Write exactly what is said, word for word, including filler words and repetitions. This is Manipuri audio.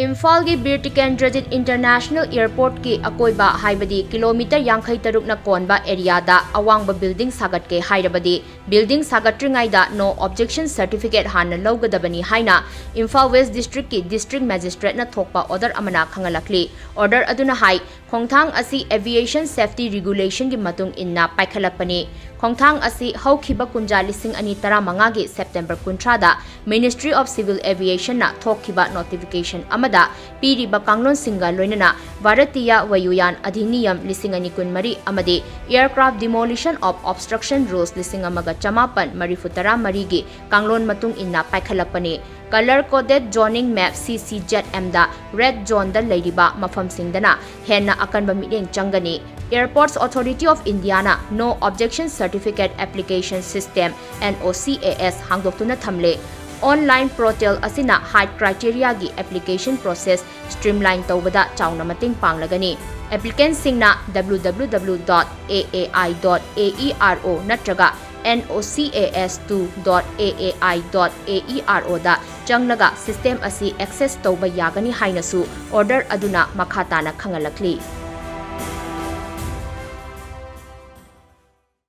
ꯏꯝꯐꯥꯜꯒꯤ ꯕꯤꯔ ꯇꯤꯀꯦꯟꯗ꯭ꯔꯖꯤꯠ ꯏꯟꯇꯔꯅꯦꯁꯅꯦꯜ ꯑꯦꯌꯔꯄꯣꯔꯠꯀꯤ ꯑꯀꯣꯏꯕ, ꯍꯥꯏꯕꯗꯤ ꯀꯤꯂꯣꯃꯤꯇꯔ ꯌꯥꯡꯈꯩ ꯇꯔꯨꯛꯅ ꯀꯣꯟꯕ ꯑꯦꯔꯤꯌꯥꯗ ꯑꯋꯥꯡꯕ ꯕꯤꯜꯗꯤꯡ ꯁꯥꯒꯠꯀꯦ ꯍꯥꯏꯔꯕꯗꯤ, ꯕꯤꯜꯗꯤꯡ ꯁꯥꯒꯠꯇ꯭ꯔꯤꯉꯩꯗ no objection certificate ꯍꯥꯟꯅ ꯂꯧꯒꯗꯕꯅꯤ ꯍꯥꯏꯅ ꯏꯝꯐꯥꯜ ꯋꯦꯁ ꯗꯤꯁꯇ꯭ꯔꯤꯛꯀꯤ ꯗꯤꯁꯇ꯭ꯔꯤꯛ ꯃꯦꯖꯤꯁꯇ꯭ꯔꯦꯠꯅ ꯊꯣꯛꯄ ꯑꯣꯔꯗꯔ ꯑꯃꯅ ꯈꯪꯍꯜꯂꯛꯂꯤ꯫ ꯑꯣꯔꯗꯔ ꯑꯗꯨꯅ ꯍꯥꯏ, ꯈꯣꯡꯊꯥꯡ ꯑꯁꯤ aviation safety regulationꯒꯤ ꯃꯇꯨꯡ ꯏꯟꯅ ꯄꯥꯏꯈꯠꯂꯛꯄꯅꯤ꯫ ꯈꯣꯡꯊꯥꯡ ꯑꯁꯤ ꯍꯧꯈꯤꯕ ꯀꯨꯝꯖꯥ ꯂꯤꯁꯤꯡ ꯑꯅꯤ ꯇꯔꯥꯃꯉꯥꯒꯤ September ꯀꯨꯟꯊ꯭ꯔꯥꯗ Ministry of Civil Aviationꯅ ꯊꯣꯛꯈꯤꯕ notification ꯑꯃꯗ ꯄꯤꯔꯤꯕ ꯀꯥꯡꯂꯣꯟꯁꯤꯡꯒ ꯂꯣꯏꯅꯅ ꯚꯥꯔꯇꯤꯌ ꯋꯥꯌꯨꯌꯥꯟ ꯑꯙꯤꯅꯤꯌꯝ ꯂꯤꯁꯤꯡ ꯑꯅꯤ ꯀꯨꯟꯃꯔꯤ ꯑꯃꯗꯤ Aircraft Demolition of Obstruction Rules ꯂꯤꯁꯤꯡ ꯑꯃꯒ ꯆꯃꯥꯄꯟ ꯃꯔꯤꯐꯨ ꯇꯔꯥ ꯃꯔꯤꯒꯤ ꯀꯥꯡꯂꯣꯟ ꯃꯇꯨꯡ ꯏꯟꯅ ꯄꯥꯏꯈꯠꯂꯛꯄꯅꯤ꯫ Color coded zoning map CCZMꯗ red zoneꯗ ꯂꯩꯔꯤꯕ ꯃꯐꯝꯁꯤꯡꯗꯅ ꯍꯦꯟꯅ ꯑꯀꯟꯕ ꯃꯤꯠꯌꯦꯡ ꯆꯪꯒꯅꯤ꯫ Airports Authority of Indiaꯅ no objection certificate application system, NOCAS, ꯍꯥꯡꯗꯣꯛꯇꯨꯅ ꯊꯝꯂꯦ꯫ Online portal ꯑꯁꯤꯅ height criteriaꯒꯤ application process streamline ꯇꯧꯕꯗ ꯆꯥꯎꯅ ꯃꯇꯦꯡ ꯄꯥꯡꯂꯒꯅꯤ꯫ Applicantꯁꯤꯡꯅ www.aai.aero ꯅꯠꯇ꯭ꯔꯒ nocas2.aai.aeroꯗ ꯆꯪꯂꯒ system ꯑꯁꯤ access ꯇꯧꯕ ꯌꯥꯒꯅꯤ ꯍꯥꯏꯅꯁꯨ order ꯑꯗꯨꯅ ꯃꯈꯥ ꯇꯥꯅ ꯈꯪꯍꯜꯂꯛꯂꯤ꯫